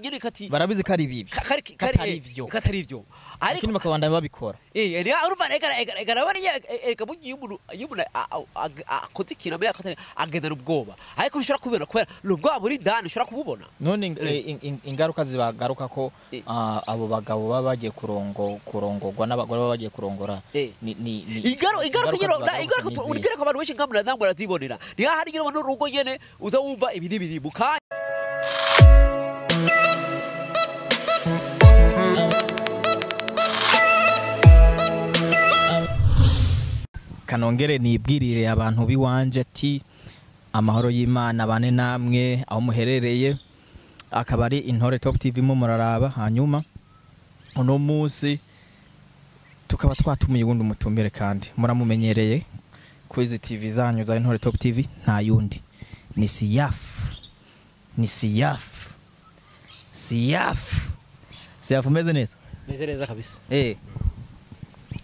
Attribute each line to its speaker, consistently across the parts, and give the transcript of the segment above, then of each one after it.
Speaker 1: Nyene kati
Speaker 2: Barabizi ko ari bibi.
Speaker 1: Katari
Speaker 2: ivyo.
Speaker 1: Katari ivyo, ariko
Speaker 2: Lakini bakabandanya babikora.
Speaker 1: Urumva, reka nabona, reka burya iyo umuntu akoze ikintu amenya ko agendana ubwoba, ariko ntushobora kubibona kubera ni ubwoba buri ndani, ushobora kububona.
Speaker 2: None ingaruka zibagaruka ko abo bagabo baba bagiye kurongorwa n'abagore baba bagiye kurongora ni
Speaker 1: Ingaruka nyine
Speaker 2: zibagaruka
Speaker 1: ingaruka
Speaker 2: ni izihe?
Speaker 1: Ingaruka abantu benshi ngamura ntabwo barazibonera. Ni hahandi nyine ubona urugo nyene uza wumva ibi n'ibiri mu kanya.
Speaker 2: Kanongere nibwirire abantu biwanje ati amahoro y'Imana bane namwe aho muherereye. Akaba ari Intore Top TV mu muraraba. Hanyuma uno munsi tukaba twatumiye uwundi mutumire, kandi muramumenyereye kuri izi TV zanyu za Intore Top TV. Nta yundi, ni Siyafu, ni Siyafu, Siyafu. Siyafu, umeze neza?
Speaker 3: Meze neza kabisa.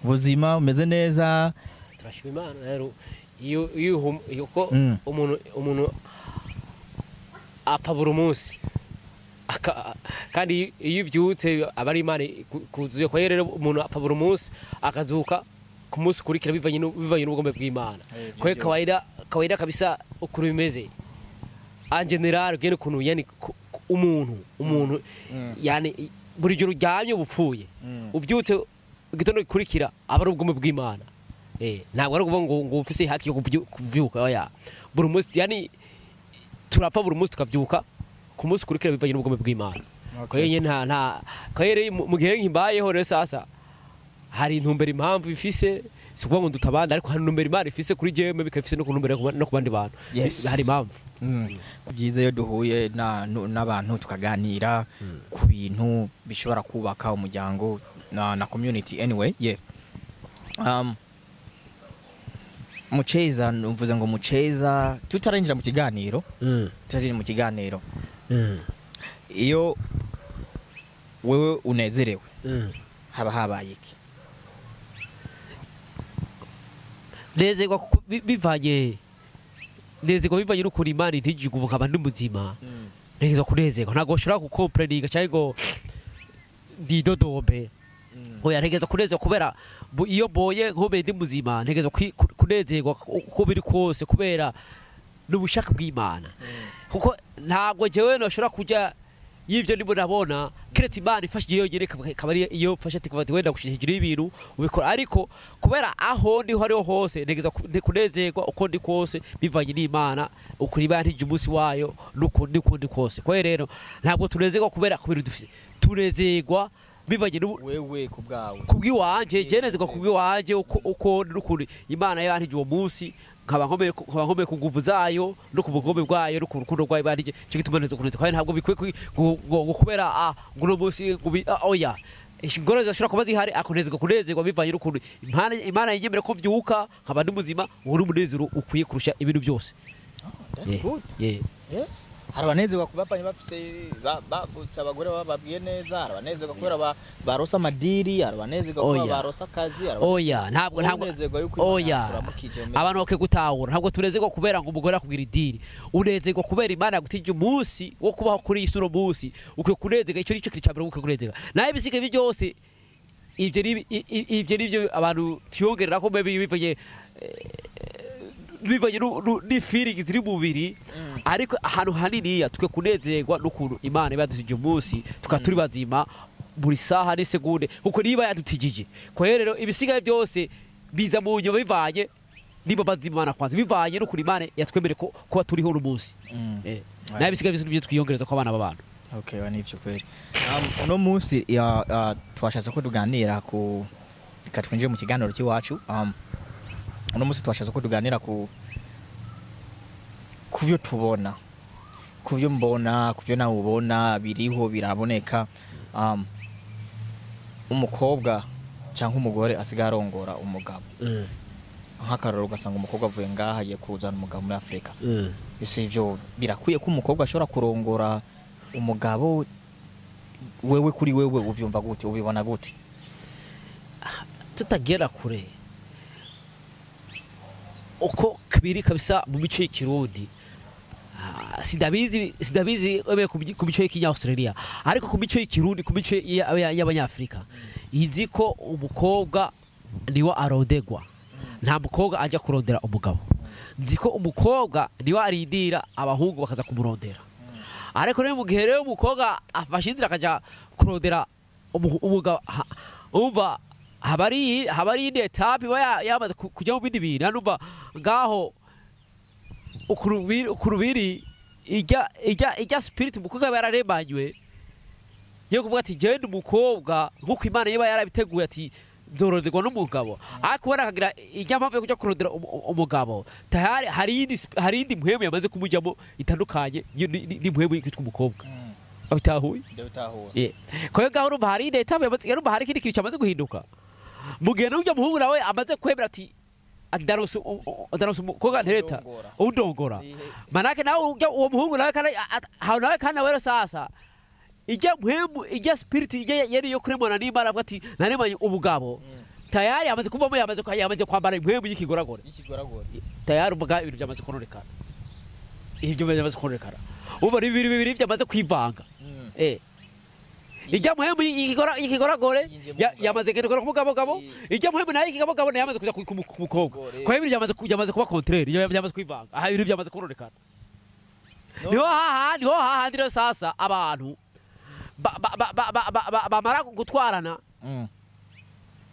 Speaker 2: Buzima umeze neza?
Speaker 3: Turashima Imana rero. Iyo ko umuntu apfa buri munsi, kandi iyo ubyutse aba ari Imana kuzuye. Kwa rero umuntu apfa buri munsi, akazuka ku munsi ukurikira bivanye n'ubugombe bw'Imana.
Speaker 2: Ibyo
Speaker 3: Kwa
Speaker 2: byo.
Speaker 3: Kawaida kawaida kabisa ukuntu bimeze en général, ugende ukuntu yani umuntu yani buri joro uryamye uba upfuye, ubyutse igitondo gikurikira aba ari ubugome bw'Imana. Ntabwo ari ukuvuga ngo ufise haki yo kuvyuka, oya. Buri munsi yani turapfa buri munsi, tukavyuka ku munsi ukurikira bivanye n'ubugome bw'Imana. Kwa hiyo nyene nta kwa hiyo rero mu gihe nkimbayeho rero sasa hari intumbero impamvu ifise. Si ukuvuga ngo ndutabanda, ariko hari intumbero Imana ifise kuri jewe, bikaba ifise no ku ntumbero no ku bandi bantu. Hari impamvu.
Speaker 2: Byiza iyo duhuye n'abantu tukaganira ku bintu bishobora kubaka umuryango na community. Anyway, yeah. Mucheza, mvuze ngo mucheza, tutarinjira mu kiganiro, tutarinjira mu kiganiro, iyo wewe unezerewe haba habaye iki?
Speaker 3: Nezerwa kuko bivanye, nezerwa bivanye n'ukuntu Imana intije ubu nkaba ndi muzima. Ntegerezwa kunezerwa, ntabwo nshobora gukomplaininga cyangwa ngo ndidodombe, oya. Ntegerezwa kunezerwa kubera iyo mboye nkomeye ndi muzima, ntegerezwa kunezerwa uko biri kose, kubera n'ubushake bw'Imana, kuko ntabwo jewe noshobora kujya y'ibyo ndimo ndabona keretse Imana ifashije yonyine, ikaba ari iyo mfashe ati kuva wenda gushyira hejuru y'ibintu ubikora. Ariko kubera aho ndiho ariho hose ntegerezwa kunezerwa uko ndi kose bivanye n'Imana, ukuntu Imana ntije umunsi wayo n'uko ndi kose. Kwa rero ntabwo tunezerwa kubera ku bintu dufite, tunezerwa bivanye
Speaker 2: Wewe ku bwawe.
Speaker 3: Kubw'iwanje, je nezerwa kubw'iwanje uko n'ukuntu Imana yantije uwo munsi, nkaba nkomeye ku nguvu zayo no ku bugome bwayo no ku rukundo rwayo banije. Cyo gituma neza kunezerwa, kandi ntabwo bikwiye ngo kubera ngo uno munsi ngo oya. Ingorane zishobora kuba zihari, ariko kunezerwa bivanye n'ukuntu Imana yemera ko mbyuka nkaba ndi muzima. Uwo ni umunezero ukwiye kurusha ibintu byose.
Speaker 2: That's good. Yes, hari abanezerwa kuba bapanye bafise bavutse abagore bababwiye neza, hari abanezerwa kubera barose amadiri, hari abanezerwa kuba
Speaker 3: Oya.
Speaker 2: barose akazi, hari
Speaker 3: Oya, ntabwo
Speaker 2: unezerwa yuko Imana
Speaker 3: Oya.
Speaker 2: yakuramukije.
Speaker 3: Abantu bakwiye gutahura, ntabwo tunezerwa kubera ngo umugore akubwira idiri. Unezerwa kubera Imana yagutije umunsi wo kubaho kuri iyi si. Uno munsi ukwiye kunezerwa, icyo nicyo kintu cya mbere ukwiye kunezerwa. Naho ibisigaye ibyo byose, ibyo nibyo abantu tuyongerera ko maybe bivanye n'ifeeling ziri mu mubiri, ariko ahantu haniniya twe kunezerwa n'ukuntu Imana iba yadutije umunsi tukaba turi bazima buri saha n'isegunde, kuko niba yadutijije. Kwa hiyo rero ibisigaye byose biza mu nyuma bivanye n'imbabazi z'Imana kwanza, bivanye n'ukuntu Imana yatwemereye ko kuba turiho uno munsi. Naho ibisigaye byose nibyo twiyongereza ko abana b'abantu.
Speaker 2: Okay, wa nivyo kweli. Uno munsi ya twashatse ko tuganira ku, reka twinjire mu kiganiro cy'iwacu. Uno munsi twashatse ko tuganira ku byo tubona, ku byo mbona, ku byo nawe ubona biriho biraboneka. Umukobwa cyangwa umugore asigaye arongora umugabo. Nk'akarorero, ugasanga umukobwa avuye ngaha agiye kuzana umugabo muri Afurika. Ese ivyo birakwiye ko umukobwa ashobora kurongora umugabo? Wewe, kuri wewe uvyumva gute, ubibona gute?
Speaker 3: Tutagera kure, uko kabiri kabisa mu mico y'ikirundi
Speaker 1: Sidabizi ebe ku mico y'ikinya Australia, ariko ku mico y'ikirundi, ku mico y'abanyafrika, izi ko umukobwa niwe arondegwa, nta mukobwa ajya kurondera umugabo. Nzi ko umukobwa niwe arindira abahungu bakaza kumurondera. Ariko rero mu gihe rero umukobwa afashe inzira akaja kurondera umugabo, umva habari indi etape iba yamaze kujya mu bindi bintu. Hano ngaho ukurubiri ijya spirit umukobwa aba yararemanywe yo kuvuga ati genda umukobwa nkuko Imana iba yarabiteguye ati nzoronderwa n'umugabo, ariko ubona akagira ijya mpamvu yo kujya kurondera umugabo, tayari hari indi mpwemu yamaze kumujyamo itandukanye n'impwemu yitwa umukobwa. Abitahuye?
Speaker 2: Ndabitahuye.
Speaker 1: Kwa ngaho urumva hari indi etape yamaze, urumva hari ikindi kintu cyamaze guhinduka. Mu gihe n'ujya muhungu nawe amaze kwemera ati ndaronse umukobwa ntereta undongora, manake nawe uwo muhungu nawe kandi nawe kandi nawe sasa ijya mpwemu ijya spirit ijya yari yo kuremana n'Imana avuga ati naremanye ubugabo, tayari amaze kuvamo, yamaze kwambara impwemu y'ikigoragore. Tayari ubwa ibintu byamaze kononekara, ibyo byamaze kononekara, ubu ari bibiri bibiri byamaze kwivanga. Ijya muhemu ikigoragore yamaze kugera ku mugabo gabo, ijya muhemu nayo ikigabo gabo yamaze kuja ku mukobwa. Kwa ibintu byamaze kuba contraire, byamaze kwivanga, aha ibintu byamaze kononekara. Niho hahandi rero sasa abantu bamara gutwarana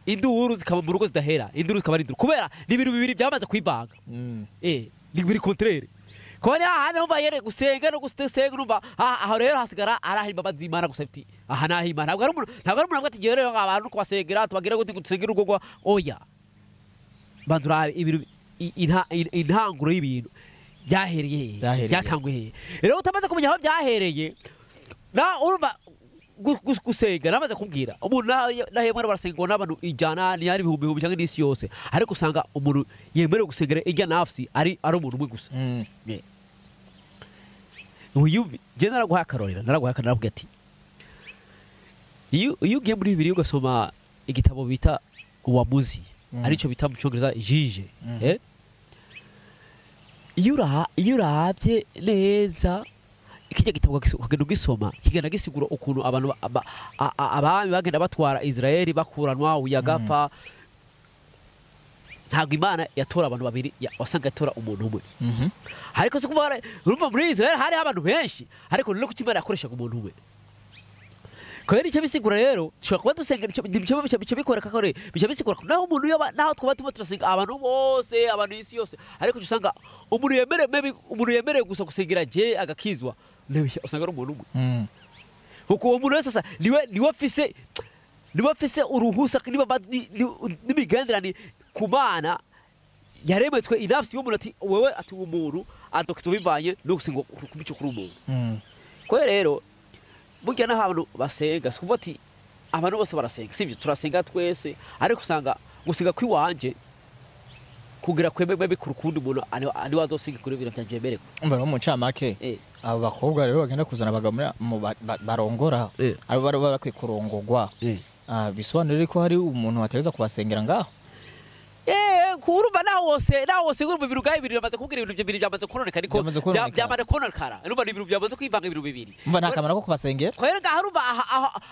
Speaker 1: induru zikaba mu rugo zidahera, induru zikaba ari induru kubera ni ibintu bibiri byamaze kwivanga. Ni biri contraire. Kone aha numva yere gusenga no gusenga, numva aho rero hasigara arahimba bazimana gusa ati aha nahimana. Ntabwo ari umuntu ati gere abantu kubasengera tubagira gute gusengera urugo, oya bandura ibintu intanguro y'ibintu byahereye byatanguye. Rero utamaze kumenya aho byahereye na urumva gusenga namaze kubwira umuntu nahemwe barasengwa n'abantu ijana ni ari ibihumbi cyangwa n'isi yose, ariko usanga umuntu yemerewe gusengera ijya nafsi ari umuntu umwe gusa. Uyumvi je naraguha akarorera, naraguha akarorera ati iyo ugiye muri Bibiliya ugasoma igitabo bita Uwamuzi, arico bita mu Cyongereza Jije, iyo urahavye neza kijya gitabo ukagenda ugisoma kigenda gisigura ukuntu abantu abami bagenda batwara Israeli bakuranwa uyagapfa. Ntabwo Imana yatora abantu babiri, wasanga yatora umuntu umwe. Ariko se kuva urumva muri Israeli hari abantu benshi, ariko rero kuki Imana yakoreshaga umuntu umwe? Kubera icyo bisigura rero dushobora kuba dusenga icyo bikoreka kare bica bisigura naho umuntu yoba naho twaba turimo turasenga abantu bose abantu isi yose, ariko usanga umuntu yemerewe umuntu yemerewe gusa gusengera je agakizwa usanga ari umuntu umwe. Kuko uwo muntu wese sasa niwe afise uruhusa niba n'imigenderanire ku Mana yaremetswe inafsi y'umuntu ati wewe ati umuntu adokitwa bivanye no gusenga ku mico kuri umuntu. Kwa rero burya naho abantu basenga sikuvuga ati abantu bose barasenga, sivyo turasenga twese, ariko usanga gusenga kwiwanje kugira kwembe bikuru kundi umuntu ari wazosenga kuri ibintu byanje bemererwa.
Speaker 2: Umva no mu ncamake abo bakobwa rero bagenda kuzana abagabo barongora abo bari bakwiye kurongogwa, bisobanura ko hari umuntu wategeza kubasengera ngaho.
Speaker 1: Kurumva naho wose urumva ibintu gahe ibintu byamaze kubwira ibintu bibiri byamaze kononekara, ariko byamaze kononekara urumva ibintu byamaze kwivanga ibintu bibiri.
Speaker 2: Umva nta kamaro ko kubasengera.
Speaker 1: Kwera ngaho urumva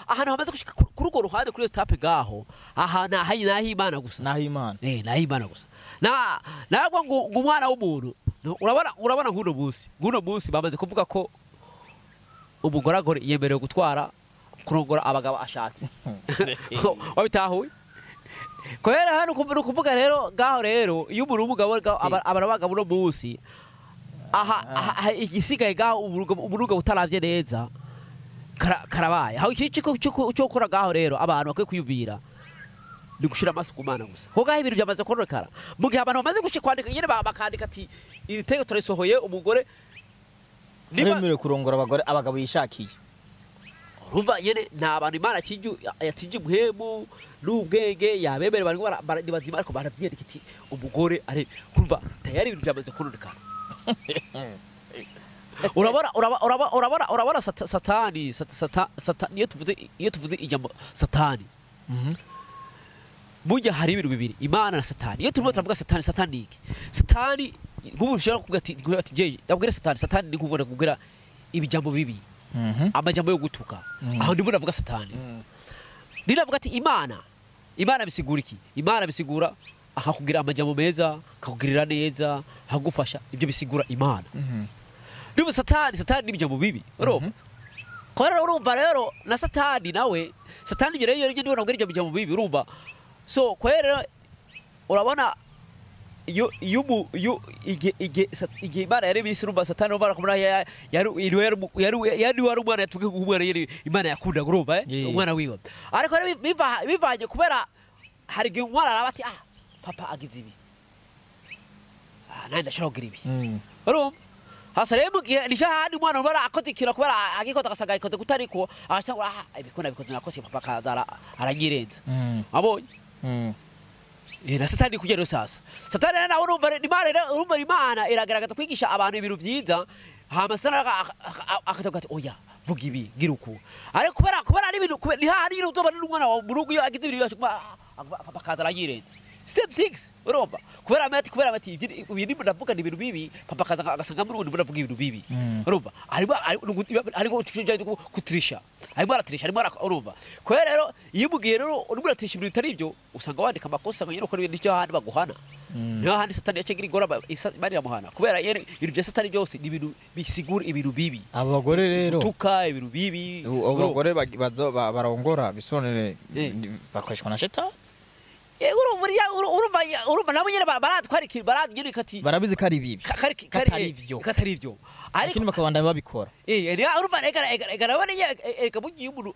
Speaker 1: ahantu hamaze gushika kuri urwo ruhande kuri etape ngaho aha naho Imana gusa,
Speaker 2: naho Imana
Speaker 1: naho Imana gusa. Na nabwo ngo umwana w'umuntu urabona nk'uno munsi bamaze kuvuga ko umugoragore yemerewe gutwara kurongora abagabo ashatse. Wabitahuye? Kwera hano kuvuga rero ngaho rero iyo umuntu w'umugabo abagabo no munsi aha igisigaye ngaho umurugo utaravye neza karabaye. Aho iki cyo gukora ngaho rero abantu bakwiye kwiyumvira ni gushira amaso ku Mana gusa. Ko ngaho ibintu byamaze kononekara. Mu gihe abantu bamaze gushika kwandika nyene bakandika ati iri tegeko turisohoye umugore
Speaker 2: niba kurongora abagore abagabo yishakiye.
Speaker 1: Urumva nyene nta bantu Imana yatije umuhemu n'ubwenge yabemere bari bazima, ariko barabyereka iti umugore ari kurumva tayari ibintu byamaze kononekara. Urabona satani iyo tuvuze ijambo satani, burya hari ibintu bibiri, Imana na satani. Iyo turimo turavuga satani, satani iki? Satani Nk'ubu ushobora kuvuga ati ati ndabwira satani, satani ni kubona kubwira ibijambo bibi, amajambo yo gutuka. Aho ndimo ndavuga satani. Ninavuga ati Imana, Imana bisigura iki? Imana bisigura akakugira amajambo meza, akakugirira neza, akagufasha, ibyo bisigura Imana. Niba satani, satani ni ibijambo bibi, urumva? Ko urumva rero na satani nawe, satani ibyo rero iyo ndibona ibyo bijambo bibi, urumva? So ko rero urabona iyo iyo igihe Imana yari bisi, urumva satani urumva kumura yari yari umwana yatuke umwana yari Imana yakunda, urumva umwana wiwe. Ariko rero bivanye kubera hari igihe umwana araba ati ah papa agize ibi, ah nandi ndashobora kugira ibi, urumva? Hasa rero mugihe nisha handi umwana ubara akoze ikintu kubera agikota agasanga agikoze kutariko, agasanga ah ibikona bikoze nakose papa kaza aranyirenza, abonye. Na satani kugera sasa. Satani nawe urumva Imana, urumva Imana iragaragaza kwigisha abantu ibintu byiza, hama satani akatavuga ati oya vuga ibi gira uku. Ariko kubera ari ibintu ni hahandi nyine uzobona n'umwana wawe mu rugo iyo agize ibintu papa kaza aranyirenza. Same things, urumva? Kubera amati ibi ndimo ndavuga ni ibintu bibi, papa kaza agasanga muri ubu ndavuga ibintu bibi. Urumva? Ariko kutrisha. Arimo aratirisha, arimo urumva. Kubera rero iyo umugiye rero urimo uratirisha ibintu bitari ibyo, usanga wandika amakosa ngo nyine ukora ibintu icyo handi baguhana. Niho handi satani yacengira ingora Imana iramuhana. Kubera ibintu bya satani byose ni ibintu bisigura ibintu bibi.
Speaker 2: Abo bagore rero
Speaker 1: tuka ibintu bibi.
Speaker 2: Abo bagore barongora bisonere bakoreshwa na shetani.
Speaker 1: Urumva nabo nyine baratwarikira, baratwirika kati
Speaker 2: barabizi ko ari bibi, katari ivyo,
Speaker 1: katari ivyo,
Speaker 2: ariko bakabanda babikora.
Speaker 1: Urumva ega nabone ega bugiye umuntu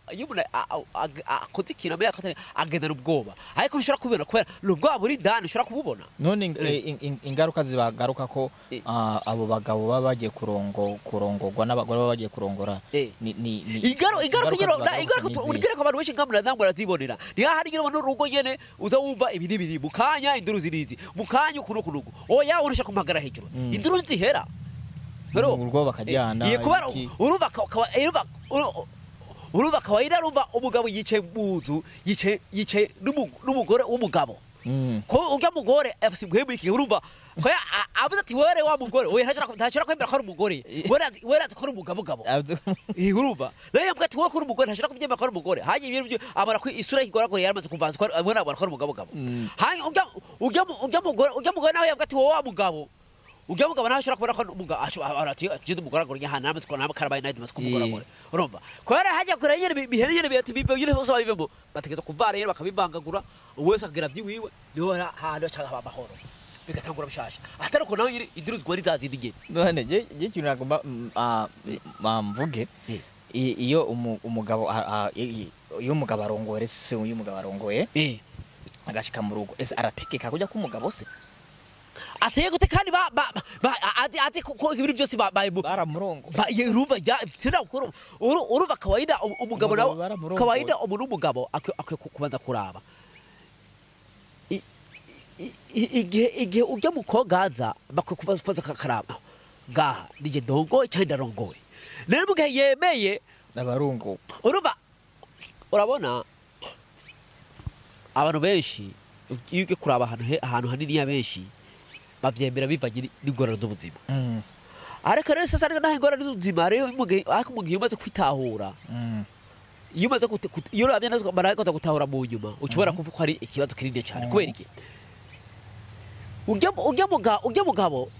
Speaker 1: akoze ikintu amenya katari agendana ubwoba, ariko ntushobora kubibona kubera ubwoba buri ndani ushobora kububona.
Speaker 2: None ingaruka zibagaruka ko abo bagabo baba bagiye kurongorwa n'abagore baba bagiye kurongora ni
Speaker 1: ingaruka abantu benshi ngamura ndango barazibonera. Ni hahari nyine ubona urugo nyene uza wumva ibi n'ibiri mukanya induru zirizi mukanya ukunuku nuku oya urusha kumagara hejuru induru nzihera
Speaker 2: urwo bakajyana.
Speaker 1: Kubera urumva urumva kawaida, urumva umugabo yicaye mu nzu yicaye n'umugore w'umugabo, ko ujya mugore afise impwemu iki, urumva ko avuze ati were wa mugore oya ntashobora kwemera ko ari umugore, were azi ko ari umugabo gabo, urumva nayo yambwa ati wowe ko uri umugore ntashobora kubyemera ko ari umugore. Hanyuma ibintu byo amara ko isura y'ikigoragore yaramaze kuvanza ko abona ko ari umugabo gabo. Hanyuma ujya mugore nawe yambwa ati wowe wa mugabo, ujya mugabo nawe ashobora kubona ko umugabo ati agenda umugoragore nyahana namaze kubona karabaye nayo maze kumugoragore, urumva ko yari hajya kure nyine bihere nyine biyati bibyo bose babivemo bategeza kuvara nyine bakabivangagura, uwese akagira byiwiwe niho hantu ashaka amahoro bigatangura bishasha. Atari ko nawe nyine induruzwa ari zazindi nyine.
Speaker 2: None je ikintu nagomba mvuge, iyo umugabo iyo umugabo arongoye, se uyu mugabo arongoye agashika mu rugo, ese arategeka kujya ku mugabo se?
Speaker 1: Ateye gute kandi ati ko ibintu byose
Speaker 2: baramurongo
Speaker 1: urumva urumva kawaida umugabo nawe kawaida umuntu w'umugabo akwiye kubanza kuraba igihe ujya mu kogaza bakwiye kubanza karaba ngaha nije ndongoye cyangwa ndarongowe. Rero mu gihe yemeye
Speaker 2: abarungu,
Speaker 1: urumva urabona abantu benshi iyo ugiye kuraba ahantu hanini ya benshi bavyemera bivanye n'ingorane z'ubuzima. Ariko rero sasa naho ingorane z'ubuzima rero ariko mu gihe umaze kwitahura, iyo umaze iyo urabye neza baragota gutahura mu nyuma ushobora kuvuga ko ari ikibazo kinini cyane. Kubera iki? Ujya mugabo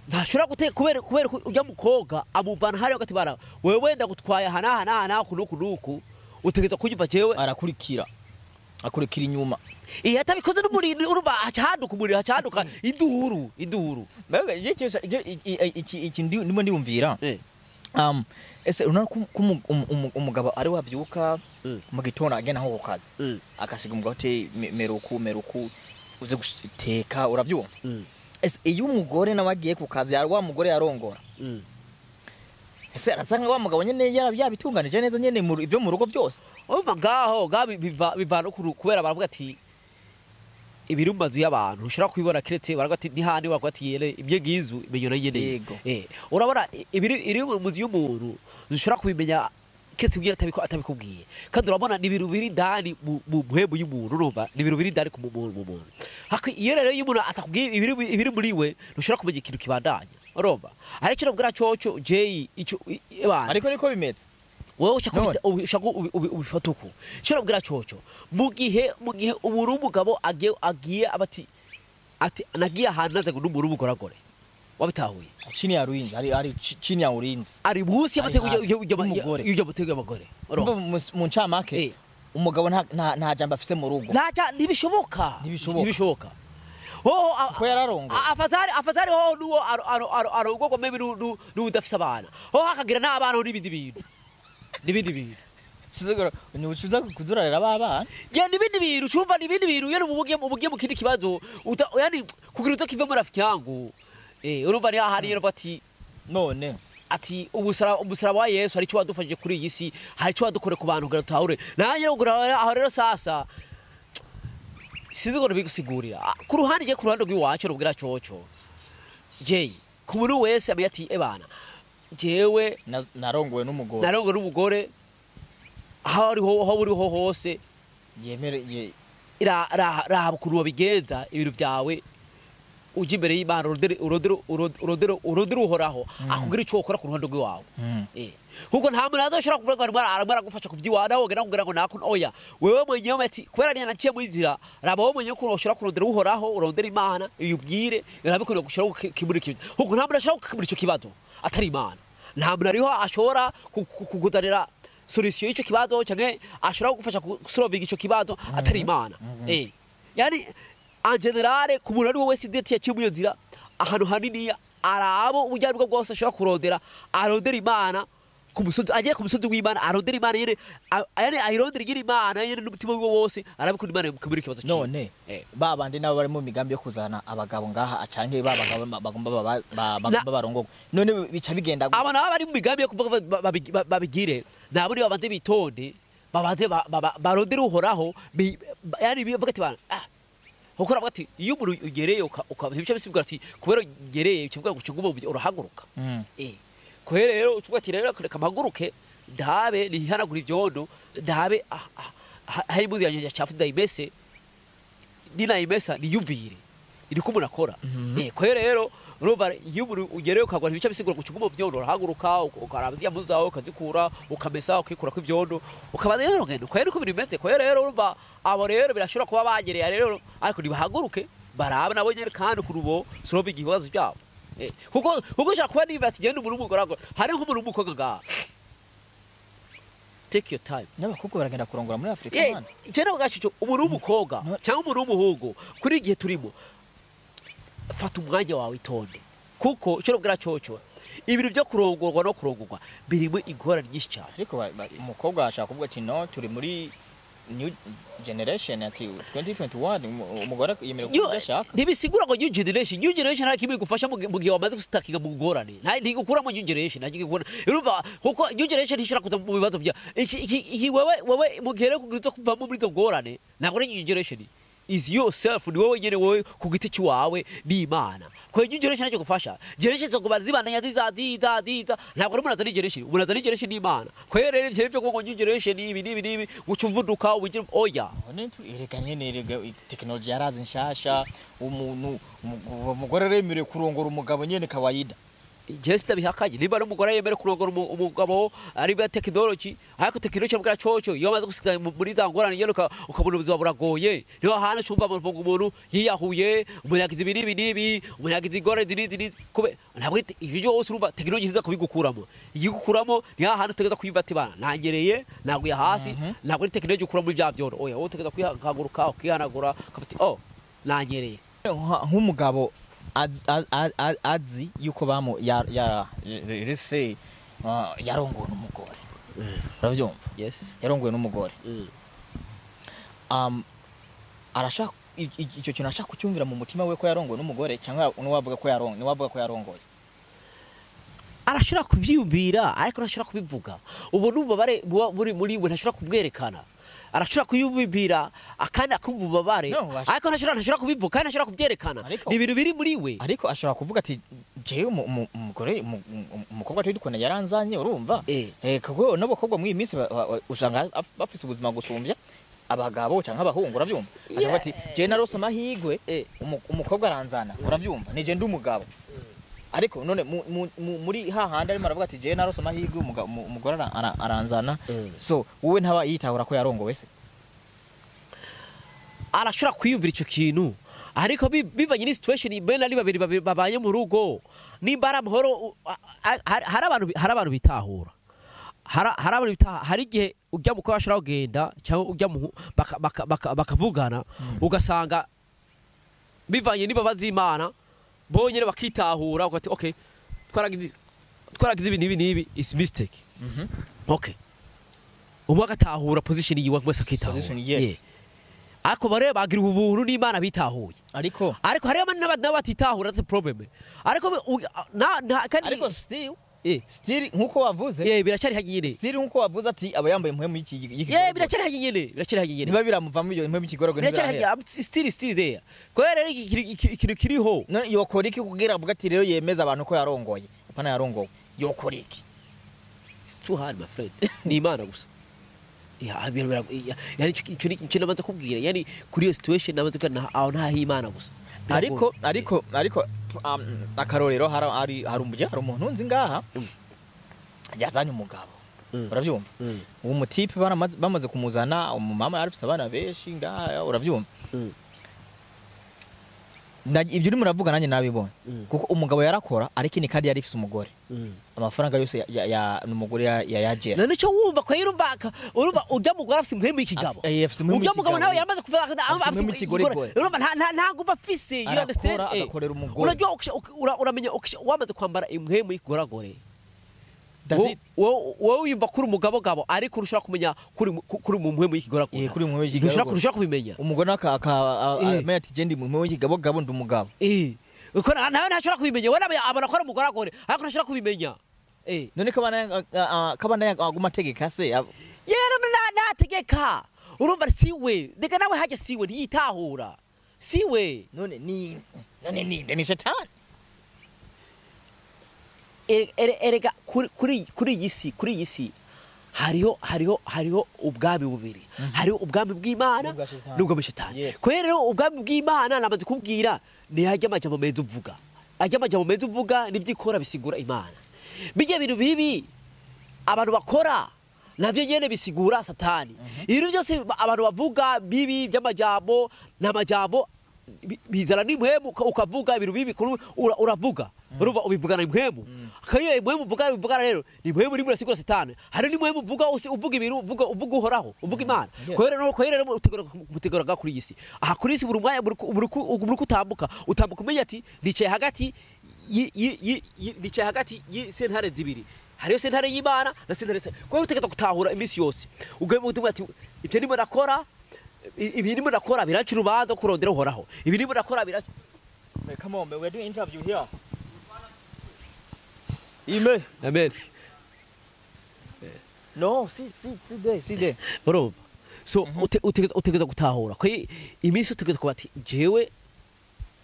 Speaker 1: ntashobora guteka kubera ujya mukobwa amuvana hariya hagati bara wewe wenda gutwaye aha n'aha n'aha n'aha kunuku nuku utegeza kunyumva jewe,
Speaker 2: arakurikira akurikira inyuma.
Speaker 1: Iyo atabikoze n'umuriro urumva hacaduka umuriro hacaduka induru.
Speaker 2: Mbega iki ndimo ndiyumvira ese urabona ko umugabo ari wabyuka mu gitondo agenda nko ku kazi akasiga umugabo ati meruku uze guteka, urabyumva? Ese iyo umugore nawe agiye ku kazi wa mugore yarongora, ese arasanga wa mugabo nyene yabitunganije neza nyene ibyo mu rugo byose?
Speaker 1: Urumva ngaho bivana kubera baravuga ati ibiri mu mazu y'abantu ushobora kubibona kiretse baravuga ati ni handi bavuga ati yere ibyo ngizu imenyo nyene. Urabona ibiri iri mu mazu y'umuntu ushobora kubimenya keretse ubwira atabikubwiye, kandi urabona ni ibintu biri ndani mu muhemu y'umuntu, urumva ni ibintu biri ndani ku muntu. Iyo rero iyo umuntu atakubwiye ibiri muri we, ntushobora kumenya ikintu kibandanya, urumva? Ariko nabwira coco Jay ico ebana.
Speaker 2: Ariko niko bimeze.
Speaker 1: Wowe ushaka ubifata uko icyo nabwira coco, mu gihe umuntu w'umugabo agiye abati ati nagiye ahantu naze ngo n'umuntu w'umugoragore, wabitahuye?
Speaker 2: Chini ya ruinzi, ari chini ya ulinzi,
Speaker 1: ari munsi y'amategeko y'amategeko y'abagore.
Speaker 2: Urumva mu ncamake umugabo nta jambo afise mu rugo.
Speaker 1: Ntibishoboka, ntibishoboka. Hoho
Speaker 2: ko yararongo
Speaker 1: afazari hoho nuwo arongorwa maybe n'udafise abana, hoho akagira n'abana n'ibindi bintu n'ibindi bintu.
Speaker 2: Sizogora ni ucuza kuzurarira abana.
Speaker 1: Ya n'ibindi bintu cumva n'ibindi bintu yari umugiye mu kindi kibazo, yani kugira uzo kive muri rafiki yangu. Urumva ni ahari rero ati
Speaker 2: none
Speaker 1: ati umusaraba wa Yesu hari icyo wadufashije kuri iyi si, hari icyo wadukore ku bantu kugira tutahure. Nanjye aho rero sasa sinzi ngo bigusigurira ku ruhande je ku ruhande rw'iwacu rubwira coco Jay ku muntu wese amenya ati ebana jewe
Speaker 2: narongowe n'umugore,
Speaker 1: narongowe n'umugore, aho ari ho aho uri ho hose
Speaker 2: yemere
Speaker 1: raba ukuntu wabigenza ibintu byawe, ujya imbere y'Imana urondere uhoraho akubwira icyo ukora ku ruhande rw'iwawe. Kuko nta muntu azoshobora kuvuga ngo aragufasha kuvyiwana nawe wogenda kugira ngo nako oya, wewe mwenyewe ati kubera niya naciye mu nzira, raba wowe mwenyewe ukuntu ushobora kurondera uhoraho, urondera Imana iyubwire irabikora gushobora gukemura ikibazo. Kuko nta muntu ashobora gukemura ico kibazo atari Imana. Nta muntu ariho ashobora kukuzanira solution y'ico kibazo canke ashobora kugufasha gusolvinga ico kibazo atari Imana. Yani en general ku muntu ari wese ati yaciye muri iyo nzira ahantu hanini arabo uburyo aribwo bwose ashobora kurondera, arondera Imana ku musozi, agiye ku musozi w'Imana arondera Imana yene, yani ayirondera igira Imana yene n'umutima wiwe wose, arabikunda Imana mukemura ikibazo ciwe.
Speaker 2: None babandi nabo bari mu migambi yo kuzana abagabo ngaha acanke babagabo bagomba barongorwa, none bica bigenda
Speaker 1: abo nabo bari mu migambi yo kuvuga babigire nabo ni babanze bitonde, babanze barondere uhoraho, yani bivuga ati bana kuko aravuga ati iyo umuntu ugereye ibice bisigura ati kubera ugereye ukivuga ngo ucuguma urahaguruka. Kubera rero ucuvuga ati rero reka mpaguruke ndabe nihanagura ibyondo, ndabe hari impuzu yanjye yacafu ndayimese, ninayimesa niyumvire niko umuntu akora. Kubera rero urumva iyo umuntu ugereye ukagwa ibice bisigura ngo ucuguma ibyondo urahaguruka ukaraba ziriya mpuzu zawe ukazikura ukamesa ukikurako ibyondo ukabanza rero urugendo. Kubera uko bimeze, kubera rero urumva abo rero birashobora kuba bagereye rero, ariko nibahaguruke barabe nabo nyene kandi kurubo solve ikibazo byabo. Kuko ushobora kuba niba ati genda umuntu w'umugore hari nk'umuntu w'umukobwa ngaha, take your time.
Speaker 2: N'abakobwa baragenda kurongora muri Afrika man.
Speaker 1: Je navuga cyo umuntu w'umukobwa cyangwa umuntu w'umuhungu kuri igihe turimo, fata umwanya wawe itonde, kuko icyo nabwira coco ibintu byo kurongorwa no kurongorwa birimo ingorane nyinshi cyane.
Speaker 2: Ariko umukobwa ashaka kuvuga ati no turi muri new generation ati 2021 umugore yemerewe kuvuga ashaka.
Speaker 1: Ntibisigura ngo new generation, new generation nta kimwe igufasha mu gihe wamaze gusitakinga mu ngorane, nta ntigukuramo new generation, nta gikura. Urumva kuko new generation ishobora kuza mu bibazo bya iki wewe mu gihe rero kugira kuvamo muri izo ngorane, ntabwo ari new generation is yourself, ni wowe nyene wowe ku giti cyawe ni Imana. Kwa new generation ntacyo gufasha, generation zo kuba zibandanya ziza ziza ziza, ntabwo ari umuntu azana generation, umuntu azana generation ni Imana. Kwa rero ivyo byo ngo new generation ibi nibi nibi guca umvuduka ubugira oya.
Speaker 2: None erega nyene erega technology yarazi nshasha, umuntu umugore remerewe kurongora umugabo nyene kawaida.
Speaker 1: Je sitabihakanye niba ari umugore yemere kurongora umugabo ari bya technology, ariko technology bwa coco iyo amaze gusiga muri za ngorane nyene ukabona ubuzima buragoye, niho hana cumva ngo umuntu yiyahuye, umuntu yagize ibi nibi nibi, umuntu yagize ingorane izi n'izi, kube ntabwo ibyo byose urumva technology iza kubigukuramo, igigukuramo ni hahandi utegeza kwiyumva ati bana nanyereye naguye hasi, ntabwo ari technology ukuramo ibya byondo, oya wowe utegeza kwihaguruka ukihanagura ukafati oh nanyereye.
Speaker 2: Nk'umugabo azi yuko bamu ya ese yarongowe n'umugore, uravyumva?
Speaker 1: Yes,
Speaker 2: yarongowe n'umugore. Arashaka icyo kintu ashaka kucyumvira mu mutima we ko yarongowe n'umugore, cyangwa n'uwavuga ko yarongoye, n'uwavuga ko yarongoye
Speaker 1: arashobora kuvyumvira ariko ntashobora kubivuga. Ubu n'ububabare muri muri we ntashobora kubwerekana, arashobora kuyumvira akandi akumva ububabare ariko ntashobora kubivuga kandi ntashobora kubyerekana, ni ibintu biri muri we.
Speaker 2: Ariko ashobora kuvuga ati jewe umugore umukobwa turi dukunda yaranzanye, urumva? Kuko n'abakobwa muri iyi minsi usanga bafise ubuzima gusumbya Abagabo canke abahungu, uravyumva, acavuga ati je narose amahigwe, umukobwa aranzana, uravyumva, nije ndi umugabo. Ariko none muri hahandi arimo aravuga ati je narose amahigwe, umugore aranzana. So wowe ntaba yitahura ko yarongowe se?
Speaker 1: Arashobora kwiyumvira icyo kintu, ariko bivanye ni situation bene ari babiri babaye mu rugo, nimba ari amahoro, hari abantu bitahura, hari abantu bitaha. Hari igihe ujya mu bashobora kugenda cyangwa ujya mu bakavugana, ugasanga bivanye n'imbabazi z'Imana bonyine bakitahura, ugati okay, twaragize ibi n'ibi n'ibi, is mistake. Okay, umwe agatahura position yiwe, mwese akitahura.
Speaker 2: Position, yes.
Speaker 1: Yeah. Ariko bare bagira ubuntu n'Imana bitahuye.
Speaker 2: Ariko
Speaker 1: Ariko hariyo n'abandi batitahura, that's a problem. Ariko na kandi
Speaker 2: Ariko still nkuko wavuze,
Speaker 1: biracyari hajya nyine.
Speaker 2: Still nkuko wavuze ati aba yambaye impwemu y'iki
Speaker 1: Biracyari hajya nyine, biracyari hajya nyine.
Speaker 2: Niba biramuvamo iyo impwemu y'ikigororwa,
Speaker 1: Biracyari
Speaker 2: ntibirahera.
Speaker 1: hajya, I'm still there. Kubera rero ikintu kiriho.
Speaker 2: None yokora iki kugira avuga ati rero yemeza abantu ko yarongoye, apana yarongowe? Yokora iki?
Speaker 1: It's too hard, my friend, ni Imana gusa. Ya, yani icyo namaze kubwira, yani kuri iyo situation namaze kubwira, aho ntaho Imana gusa.
Speaker 2: Ariko
Speaker 1: Biragoye.
Speaker 2: Ariko akarorero, hari umuntu nzi ngaha yazanye umugabo, urabyumva, uwo mutipe bamaze kumuzana, umumama yari afise abana benshi ngaha, urabyumva. Ibyo urimo uravuga nanjye nabibonye, kuko umugabo yarakora, ariko ini kandi yari ifise umugore, amafaranga yose umugore yayagera.
Speaker 1: None icyo wumva ko urumva urumva ujya mugore afise impwemu y'ikigabo.
Speaker 2: Afise impwemu
Speaker 1: Ujya mugabo
Speaker 2: y'ikigabo.
Speaker 1: nawe yamaze kuvuga
Speaker 2: Afise impwemu y'ikigorigori.
Speaker 1: Urumva nta nguvu afise, you understand?
Speaker 2: Arakora, agakorera umugore.
Speaker 1: Unajua uramenya wamaze kwambara impwemu y'ikigoragore,
Speaker 2: Does it-
Speaker 1: wowe wiyumva kuri umugabo gabo, ariko urushobora kumenya kuri mu mpwemu y'ikigoragore.
Speaker 2: Kuri mu mpwemu y'ikigoragore.
Speaker 1: Ntushobora kubimenya.
Speaker 2: Umugore amenya ati je ndi mu mpwemu y'ikigabo gabo, ndi umugabo.
Speaker 1: Uko nawe ntashobora kubimenya, we nawe abona ko ari umugoragore, ariko ntashobora kubimenya.
Speaker 2: None kabana aguma ategeka se
Speaker 1: Yera nategeka, urumva siwe reka nawe hajya siwe ntiyitahura siwe.
Speaker 2: None ni shetani?
Speaker 1: Erega kuri iyi si hariho ubwami bubiri: hariho ubwami bw'Imana
Speaker 2: n'ubwa Shetani.
Speaker 1: N'ubwami Shetani.
Speaker 2: Yes.
Speaker 1: Kubera rero ubwami bw'Imana namaze kubwira ni ajya amajambo meza uvuga, ajya amajambo meza uvuga nibyo ikora bisigura Imana. Bijya bintu bibi abantu bakora navyo nyene bisigura Satani. Ibintu byose abantu bavuga bibi by'amajambo n'amajambo bizana n'impwemu, ukavuga ibintu bibi uravuga, urumva ubivugana impwemu. Kayo impwemu uvuga bivugana rero ni impwemu urimo urasigura Satani. Hari n'impwemu uvuga uvuga ibintu uvuga Uhoraho, uvuga Imana. Kubera rero utegura kuri iyi si, aha kuri iyi si, buri mwanya, buri uko utambuka, utambuka umenya ati nicaye hagati y'isentare zibiri: hariyo sentare y'Imana na sentare kuko utegeka gutahura iminsi yose ugaye mu ati ibyo ndimo nakora, ibi ndimo nakora biraca urubanza kurondera Uhoraho, ibi ndimo nakora biraca.
Speaker 2: Come on, man, we're doing interview here. Ime.
Speaker 1: Amen.
Speaker 2: No, sit, sit, sit there, sit there.
Speaker 1: Urumva, so utegeza gutahura ko iminsi utegeza kuba ati jewe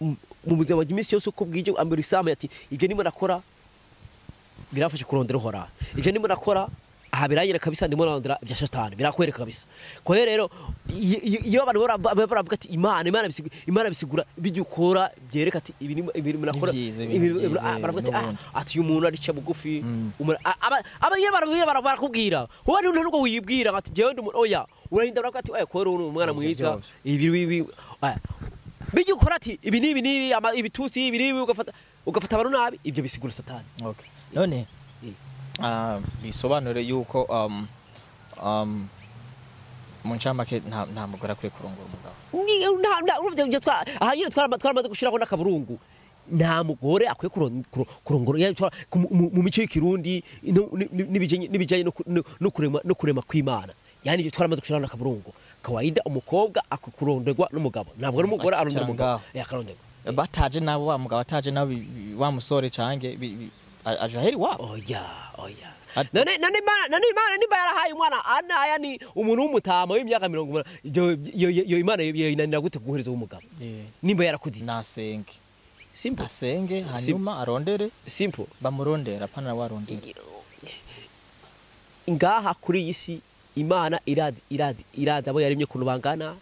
Speaker 1: mu buzima bwanjye iminsi yose uko bwije ambera isamu ati ibyo ndimo nakora birafasha kurondera Uhoraho, ibyo ndimo nakora aha biranyereka kabisa ndimo narondera ibya Shatani, birakwereka kabisa. Ko rero iyo abantu baravuga ati Imana bisigura ibyo ukora byereka ati ibi ibi ndimo nakora.
Speaker 2: Ni vyiza, ibintu vyiza,
Speaker 1: Baravuga ati
Speaker 2: n'ubundi.
Speaker 1: Ati uyu muntu arica bugufi. Aba iyo barakubwira, wowe nubwo wibwira ati jewe ndi oya, urarinda baravuga ati oya, kora uri umwana
Speaker 2: Ivyo
Speaker 1: mwiza.
Speaker 2: vyose.
Speaker 1: Ibi aya. Bijya ukora ati ibi n'ibi n'ibi, ibitusi ibi n'ibi, ugafata abantu nabi, ibyo bisigura Satani.
Speaker 2: Okay. None bisobanure yuko mu ncamake nta mugore akwiye kurongora umugabo.
Speaker 1: Urumva ibyo aha nyine twaramaze gushiraho n'akaburungu: nta mugore akwiye kurongora mu mico y'Ikirundi n'ibijanye no kurema kw'Imana. Yani ibyo twaramaze gushiraho n'akaburungu. Kawaida umukobwa akwiye kuronderwa n'umugabo, ntabwo ari umugore arondera
Speaker 2: Akicara
Speaker 1: umugabo.
Speaker 2: ngaho.
Speaker 1: Akaronderwa.
Speaker 2: Bataje nabo, wa mugabo ataje nabo, wa musore cange aja heri wabo.
Speaker 1: Oya, oya. None Imana nimba yarahaye umwana ana, yani umuntu w'umutama w'imyaka 80, iyo Imana yoyinanira gute guhereza uwo mugabo nimba yarakoze ibyo?
Speaker 2: Nasenge.
Speaker 1: Simple.
Speaker 2: Asenge, hanyuma arondere.
Speaker 1: Simple.
Speaker 2: Bamurondera, apana warondera.
Speaker 1: Ngaha kuri iyi si.
Speaker 3: Imana irazi irazi irazi abo yaremye kuntu bangana,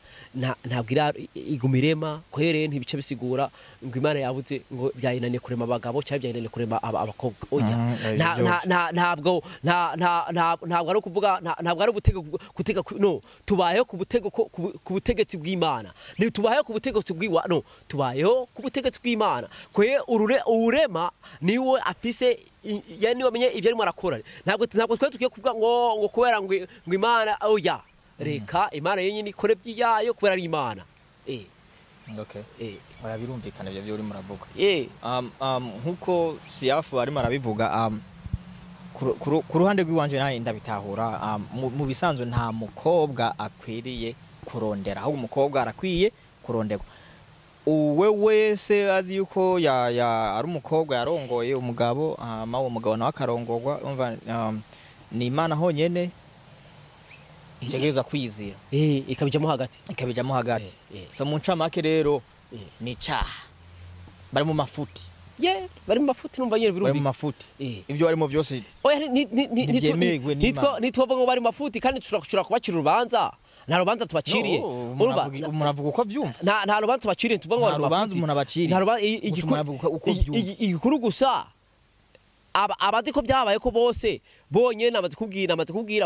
Speaker 3: ntabwo iguma irema kwereye, ntibice bisigura ngo Imana yabuze ngo byayinaniye kurema abagabo cyangwa byayinaniye kurema abakobwa. Oya, ntabwo ntabwo ari ukuvuga, ntabwo ari ubutego gutega, no tubayeho ku butego ku butegetsi bw'Imana. Ni tubayeho ku butegetsi bw'iwa, no tubayeho ku butegetsi bw'Imana. Kwe urema niwe afise, yani wamenye ibyo arimo arakora. Ntabwo twe tugiye kuvuga ngo kubera ngo Imana, oya, reka Imana yenyine ikore byayo kubera ari Imana.
Speaker 2: Okay. Oya, birumvikana ibyo byo uri muravuga. Nkuko Siafu arimo arabivuga, ku ruhande rw'iwanje nawe ndabitahura. Mu bisanzwe nta mukobwa akwiriye kurondera, ahubwo umukobwa arakwiye kuronderwa. Uwe wese azi yuko ya ari umukobwa yarongoye umugabo, hama uwo mugabo nawe akarongorwa, umva, ni Imana honyene itegereza kwizira,
Speaker 3: ikabijamo hagati,
Speaker 2: ikabijamo hagati. So mu ncamake rero ni icaha, bari mu mafuti.
Speaker 3: Bari mu mafuti, numva nyene
Speaker 2: birumvikana, bari mu mafuti. Ibyo barimo byose
Speaker 3: oya, nitwo ngo bari mu mafuti, kandi tushobora kubacira urubanza. Nta rubanza tubaciriye.
Speaker 2: Umuntu avuga uko abyumva.
Speaker 3: Nta rubanza tubaciriye, tuvuga ngo
Speaker 2: nta rubanza umuntu abaciriye.
Speaker 3: Nta rubanza, igikuru gusa abazi ko byabaye ko bose bonyene amaze kubwira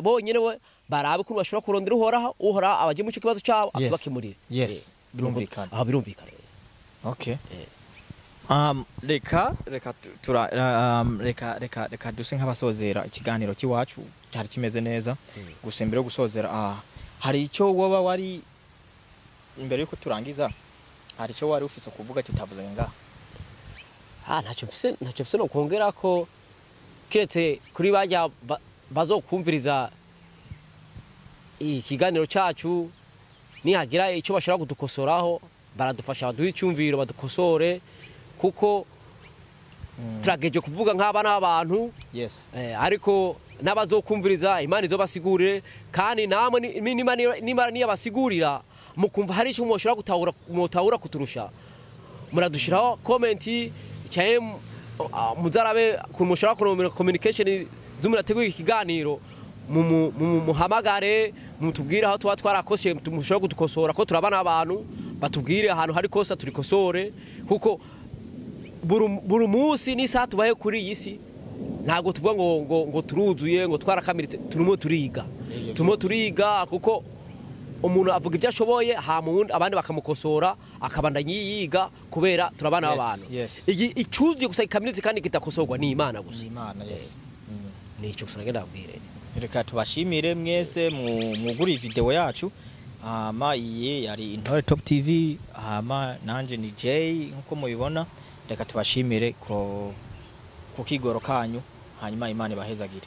Speaker 3: bonyene we barabe ko bashobora kurondera Uhoraho, Uhoraho abaje mu kibazo cyabo akibakemurira.
Speaker 2: Yes, birumvikana.
Speaker 3: Aho birumvikana.
Speaker 2: Okay. Reka reka tura reka reka reka duse nk'abasozera ikiganiro cy'iwacu cyari kimeze neza. Gusa imbere yo gusozera, hari icyo woba wari imbere yuko turangiza, hari icyo wari ufise kuvuga tutavuze ngaha?
Speaker 3: Ntacyo mfise no kongera ko kiretse kuri bajya bazokumviriza ikiganiro cyacu, nihagira icyo bashobora kudukosoraho baradufasha, baduhe icyumviro badukosore, kuko turageje kuvuga nk'abana b'abantu.
Speaker 2: Yes.
Speaker 3: Ariko n'abazokumviriza Imana izobasigurire, kandi namwe nimara niyabasigurira mukumva hari icyo mushobora gutahura, mutahura kuturusha, muradushiraho comment cyaye muzarabe kumushobora kuromera communication z'umurateguye ikiganiro, muhamagare mutubwire aho tuba twarakoshe, mushobora kudukosora ko turabana abantu, batubwire ahantu hari kosa turikosore, kuko buri munsi n'isaha tubaye kuri iyi si ntabwo tuvuga ngo turuzuye, ngo twarakamiritse, turimo turiga, turimo turiga, kuko umuntu avuga ibyo ashoboye hama uwundi abandi bakamukosora akabandanya yiga, kubera turabana abantu. Icyuzuye gusa ikamiritse kandi kidakosorwa ni Imana gusa.
Speaker 2: Imana, yes.
Speaker 3: Ni icyo gusa nagenda abwire.
Speaker 2: Reka tubashimire mwese mwuguriye video yacu. Hama iye yari Intore Top TV, hama nanje ni Jay nkuko mubibona. Reka tubashimire ku kigoro kanyu, hanyuma Imana ibahezagire.